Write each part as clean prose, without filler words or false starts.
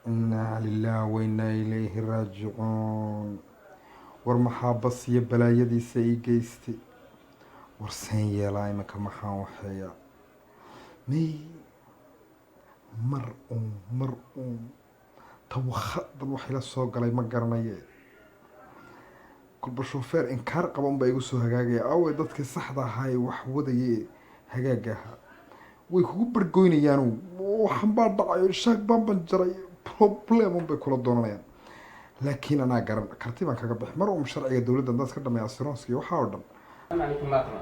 Innaa lillaah wa innaa ilayhi raajicuun. War maxaa bas iyo balaayadiisa ii geystay? War seen yeelaa iminka? Maxaan waxeeyaa? May mar uun, mar uun tawakhadan wax ila soo galay ma garanaye. Kolba shoofeer inkaar qaba unbaa igu soo hagaagaya. Aaway dadkii saxda ahaa ee wax wadaye hagaaga ahaa? Way kugu bargoynayaanu, waxan baa dhacay, shaag baan banjaray, problem unbay kula doonanayaan. Laakiin anaa garan karti baan kaga bixi mar um sharciga dowladda haddaan iska dhameeya, assurance-ka iyo waxaa oo dhan. السلام عليكم patron.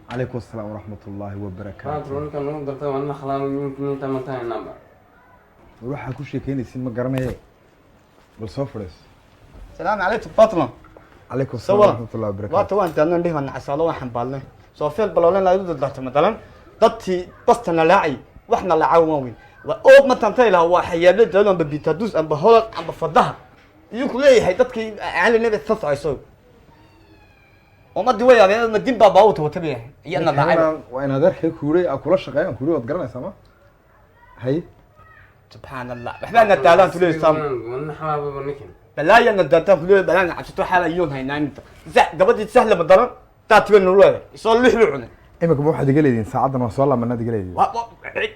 Calaykum asalaam waraxmat ullaahi wabarakaatu. Patron, ninkan ugu dartay waa nakhlaano inta mantaynaba. War waxaa ku sheekeynaysin ma garanaye, bal soo fadhiis. السلام عليكم patron. Calaykum asalaam Sawa. waraxmat ullahi wabarakaatu. Waata waan taadnan dhihi nacasaalo waan xambaalnay soofeel baloolen la idu dardartay madalan dadtii bastana laacay waxna laacaw waan weyn waa oo matantay laha waa xayaable dalo amba bitadus amba holod amba fadaha iyuu ku leeyahay dadkii cali nabi sasocayso ummadii way yaabeen madin baa baawuta wata bay iyana laacay. Waa in adeerkay kuuray aa kula shaqeeyaan kuuray, waad garanaysaa ma hay? Subxaan Allah, waxbaa na daalaan tuleysam. Nakhlaabo ninkan. Balaaya na daataan kuleeyahay, balaaya cabsato xaala iyoon haynaa inta gabadhii sahla madalan taatiba nuleedahay isoo lix lu cunay. Imika ma waxaad iga leedihin saacaddan waa soo laabanaad iga leedihin?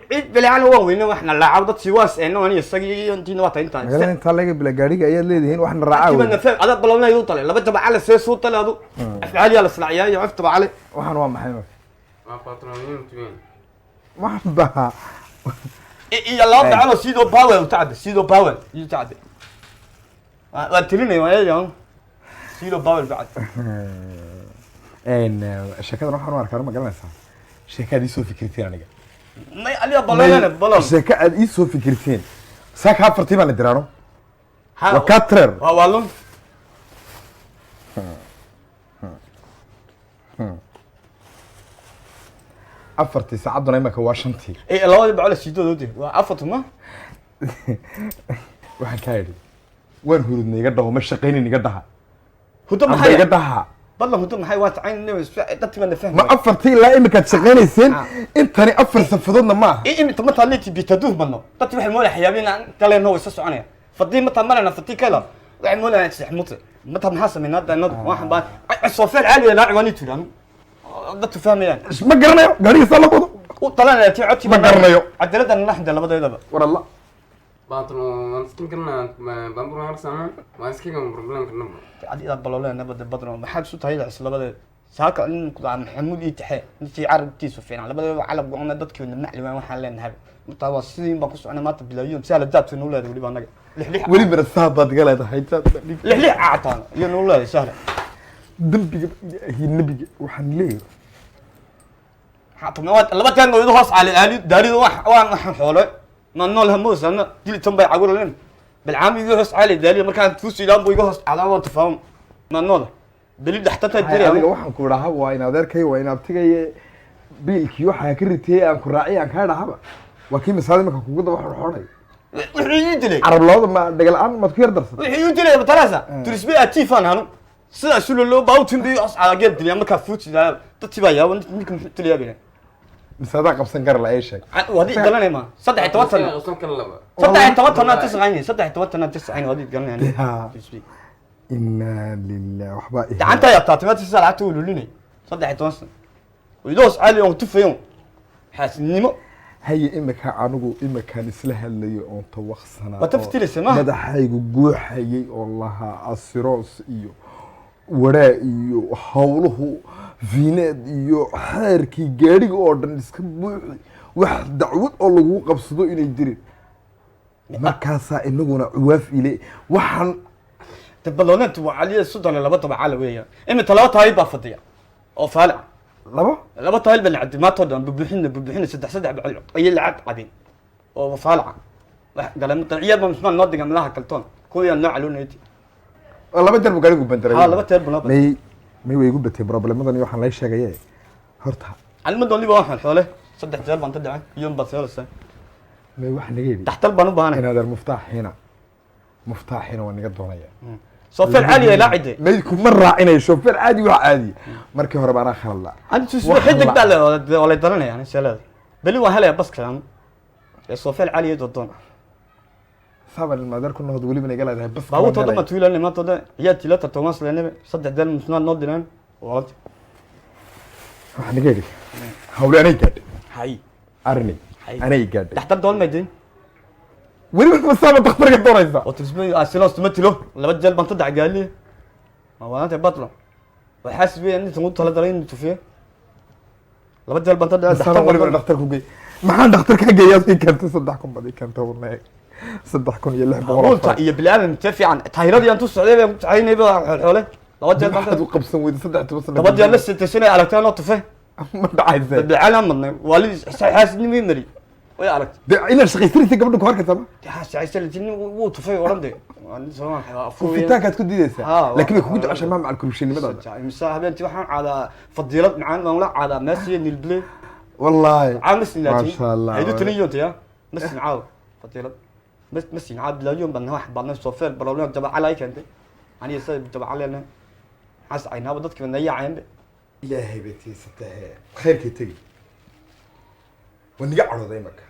Cid bilacan waan weyne waxna laacaw dadkii waas eeno ani isagii iyo intiina waa tahay intaa. Magaalada intaa laga bila gaadhiga ayaad leedihiin waxna raacaa kiba wey. Nafee adag balowna idu talay laba jabacale see suu talay adu afcaaliya la islaaciyaa iyo cuf tabacale. Waxaan waa maxay marka? Waa patron intuin. Wax baa Iyo laba bacalo sidoo powel u tacbe, sidoo powel iyo tacbe waan tirinay waan eegayo sidoo powel bacad. Sheekadan waxaan u arkaa, ma garanaysaa, sheeka aad iisoo fikirteen aniga. May aliya balowna balow. Sheeko aad iisoo fikirteen saaka afartii baan la diraano waa quatre. Waa lun. Afartii, saacadduna imika waa 5-tii. Ee labadii bacalo sidood waa afartu ma. Waxaan kaa idhi waan hurudnay, iga dhaho ma shaqaynin, iga dhaha. Hudo amba maxay iga dhaha. Ballan hudo maxay waa tacayn dadkii baan fahmay. Ma afartii ilaa imikaad shaqaynayseen? Intani afar safadoodna ma aha. Imita mataa leeti bitaduuf badno dadki waxay moodaya xayaabin aan galeenno way soo soconaya fadii mataa marana fadii kala waxay moodayaan sixmute mataa maxaa sameynaa hadda innadu waxaan baan soofeel caaliya laaci waan ii tiri dadku fahmayaan. Ma garanayo gaadhigiisa la wado. U talanaya tii codkii. Ma garanayo. Cadaaladdan naxda labadeedaba. War alla. Patron, waan iska karnaa baabuur waan saama waan iska gan problem karnaba. Adiga balooleen nabada badno maxaad isu tahay is labadeed saaka in ku daa Maxamuud ii taxe intii carabtiisu fiican labadeeda calab go'ona dadkii macli waan waxaan leenahay mataa waa sidii baan ku soconay maanta bilaayoon sahla daadka noo leedahay weliba annaga lix lix. Welibana saa baad iga leedahay. Lix lix caataan iyo noo leedahay sahla. Dembiga ilaahi nebiga waxaan leeyahay. Laba teen oo hoos caali aali daarido wax waan waxaan xoolo ma nool hamoosana dilitan bay cawralen bilcaam iga hoos caali daaliyo markaan tuusi ilaan buu iga hoos caadaa waan tafaahum ma nool daliil dhaxtata Hay, adiga jiray. Waxaan ku dhahaa waa in adeerkay, waa in abtigaye biilkii waxaa ka ritiyey aan ku raaciy aan kaa dhahaba waa kii misaal imika kugu daba xorxoray. Wuxuu ii dilay. Carab labada ma dhagal-aan maad ku yar darsatay? Wuxuu ii dilay matalaasa turisbe atiifaan hanu sidaa sulo loo baawtin bii hoos caadaa geel diliya markaa fuusi dadkii baa yaaba ninka muxuu diliyaa bay. Mise adaa qabsan kara la ii sheeg. Wadii galanay ma 13 sano. Qabsan kara laba. 13 tana tiscayn 13 tana tiscayn wadii galanay. Ya. Inaa lilah waxbaa gacanta ayaa taatay maanta sida lacagta uu lulinay 13 sano idoos caali on tufayo xaasidnimo. Haye, imika anigu imikaan isla hadlayo oon tawaqsanaa Waa oo taftirisay, maaha? Madaxaygu guuxayay oo lahaa asiroos iyo waraa iyo howluhu vineed iyo xeerkii gaadhiga oo dhan iska buuxi wax dacwad oo lagu qabsado inay jirin, markaasaa inaguna cuwaaf ile waxaan. Balooneed waa caliya 32 dabacala weeyaan imika laba taayil baa fadhiya oo faalic. Laba? Laba taayil baa lacabdi maantoo dhan bubuxina bubuxina saddex saddex bacil ayay lacag cabeen oo faalica wax galay mata ciyaar baa mismaan noo dhiga malaha kaltoon kuwii noo caloonaydi. Oo laba jeer buu gaadhigu bandaray. Haa, laba jeer buu noo bandaray. May way igu batay problemadan iyo waxaan lay sheegaye horta. Calimada waliba waxaan xoole saddex jeer baan ka dhacay iyo baad seelaysaa. May waxaa naga yidhi taxtal baan u baahanay. Inaadeer muftaaxiina muftaaxiina waa naga doonaya. Soofeel caali ay laacide. May kuma raacinayo shofeer caadi, wax caadi markii hore baanaa khalad. Anigu xidig baa le waa lay daranaya ani seelada beli waan helaya baska ee soofeel caali iyo dodoon. Saabaan ilmaadeer ku noqod weliba iga leedahay bas. Baabuurta dhan baan tuulanay maanta dhan, ciyaartii la tartoomaan saleenaba saddex deel musnaad noo direen walaalti. Waxaan iga idhi hawle anay gaadhay. Hay. Arni. Hay. Anay gaadhay. Dhaxtar doon maydin. Weliba masaaba dhakhtarka doonaysa. Oo tismay asiloos tuma tilo laba jeel baan saddex gaali ma waanta batlo waxaas weeyaan inta ugu tala dalay inuu tufiyo laba jeel baan saddex. Masaaba weliba dhakhtar ku geey. Maxaan dhakhtar ka geeyaa? Ii keentay 3000 baad ii keentay, wallahi 3600. Abuurta iyo bilaadan intee fiican taahiradii aan tu socday baan ku jacaynay baa xoole laba jeel baan Maxaad u qabsan weyday 13 sano? Laba jeel la sitaysanay aragtay noo tufe. Ma dhacaysa. Bilcaan madnay waalid xaasidnimo mari way aragtay. Dee inaad shaqaysanaysa gabadha ku arkaysa ma? Wuu tufay oran de. Kufitaankaad ku diidaysaa. Laakiin way kugu jeceshay maa macal kurushinimadaada. Mise habeentii waxaan caadaa fadiilad macaan baan la caadaa meesiyo nilble. Wallaahi. Caan masin laatiin. Maasha Allah. Haydu taniyoonta ya masin caaw fadiilad mas masin caaw bilaayoon baan wax baadna soofeer problem jabacala ay keentay aniga sida jabacalena xas aynaaba dadka nayaaceen. Ilaahay bay tiisatahe, khayrkay tegi. Waa niga cadhooday marka,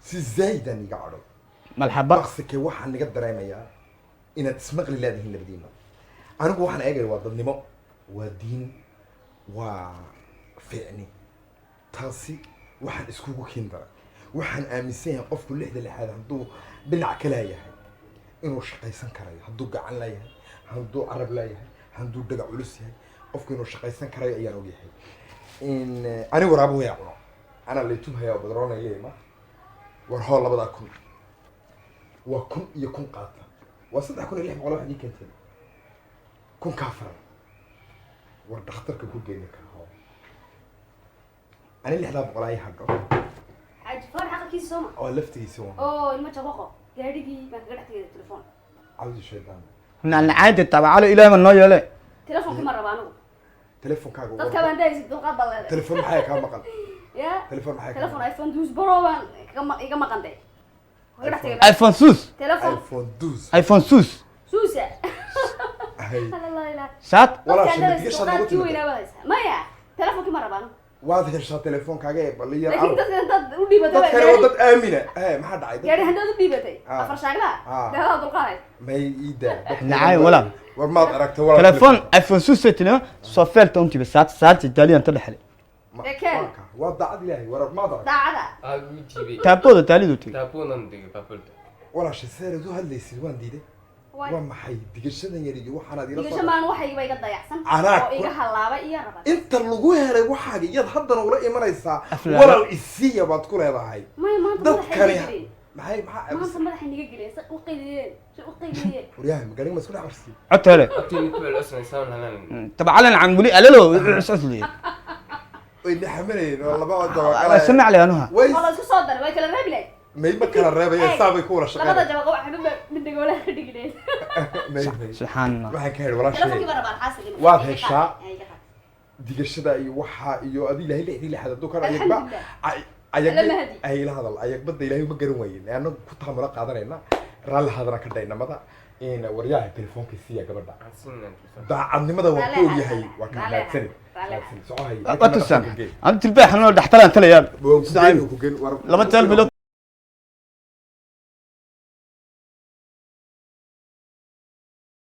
si zaa'idaan niga cadhooday. Malxaba. Maqsikee waxaan niga dareemayaa inaad ismaqli leedihiin labadiina. Anigu waxaan eegaya waa dadnimo, waa diin, waa fiicni. Taasi waxaan iskugu keeni daraa, waxaan aaminsan yahay qofku lixda lixaad hadduu dhinac ka leeyahay inuu shaqaysan karayo, hadduu gacan leeyahay, hadduu carab leeyahay, hadduu dhagac culus yahay, qofku inuu shaqaysan karayo ayaan ogyahay. In ani waraabo wayaa cuno anaa laytumhaya oo badroonaya ma war hoo 2000 waa 1000 iyo 1000 qaata, waa 3600. Waxaad ii keenteen 1000 kaa faran. War dhakhtarka ku geeni kara hoo ani 600 ay hadho. Xaaji Faarax aqalkiisa sooma? Oo laftigiisa waa. Oo ilmo jabaqo gaadhigii baan kaga dhex tegay telefoon. Cawdi shaydaan. Nalcaadi tabacalo ilaahay ma noo yeele. Telefoonka ma raba anigu. Telefonkaaga. Dadka baan daysid dulqaad baa leedahay. Telefoon maxaa kaa maqan? Ya. Telefoon maxaa kaa Telefoon maqan? iPhone dus baro baan iga maqan de kaga dhex tegay. iPhone sus. Telefoon. iPhone dus. iPhone sus. Suusa. Hay. Allah ilaah. Saad. Walaasha Dadkaan mid daysid gashaad ugu dulqaadkii timid. weynaa baad haysaa. Maya, telefonkii ma raba anigu. Waad heshaa telefoonkaaga ee baliyar. Laakiin dadka intaad u dhiibatay Dadkani waa dad aamina. He, maxaa dhacay? Gaadhi haddaad u dhiibatay Ah. afar shaaglaha Ah. deedaa dulqaaday. May iidaa. Nacay walaal. War maad aragta walaal? Telefoon iPhone sus tina soofeelta untiba saad saad daaliyan ta dhaxle. Keen. Waa daacad ilaahay, war maad aragta? Daacada. Aa wuu jiibay. Taabooda daalidu tigi. Taabuunan digay baabuurta. Walaasha seereed u hadlaysid waan diiday. Waay. Waa maxay digashadan yar iyo waxaanaad ila Digasho soo maan waxayba iga dayacsan Anaa oo iga halaabay iyo raba. Inta lagu helay waxaaga iyaad haddana ula imanaysaa. Aflaala. Walaal isiya baad ku leedahay. Maya, maanta madaxay Dadkani iga geliyeen. maxay maxaa Maanta madaxay niga geliyeen si u qayliyeen, si u qayliyeen. Waryaha magalig ma isku dhex qarsiin? Codta hele. Abtii ku cusnaysan halaan. Tabacalan can weli alalo cusliye. Way dhaxamanayeen oo laba dabaqalay. Samac leh anuha. Way. Oo la isku soo daray, way kala reebi lahayd. May, ma kala reebayeen, saabay ku wada Labada shaqeynayaan. jabaqa wax xabib mid dhagoolaha ka dhigi lahayd. May may. Subxaan Allah. Waxaan ka helay walaashay. Telefonkii baan rabaa alxaasil. Waad heshaa. Digashada iyo waxa iyo adi ilaahay lixdii lixaad hadduu kan ayagba Alxamdulillah. Alla mahadi. Ay ila hadal ayagbada ilaahay ma garan waayeen annagu ku taamula qaadanayna raalli hadana ka dhaynamada in waryaha telefoonka siiya gabadha. Daacadnimada waan ku ogyahay, waa ka mahadsanid, mahadsanid socohay. Waa tusaan. Aan tilbaax noo dhaxtalaan talayaal. Waa ku geyn, ku geyn, Laba jeel bilood.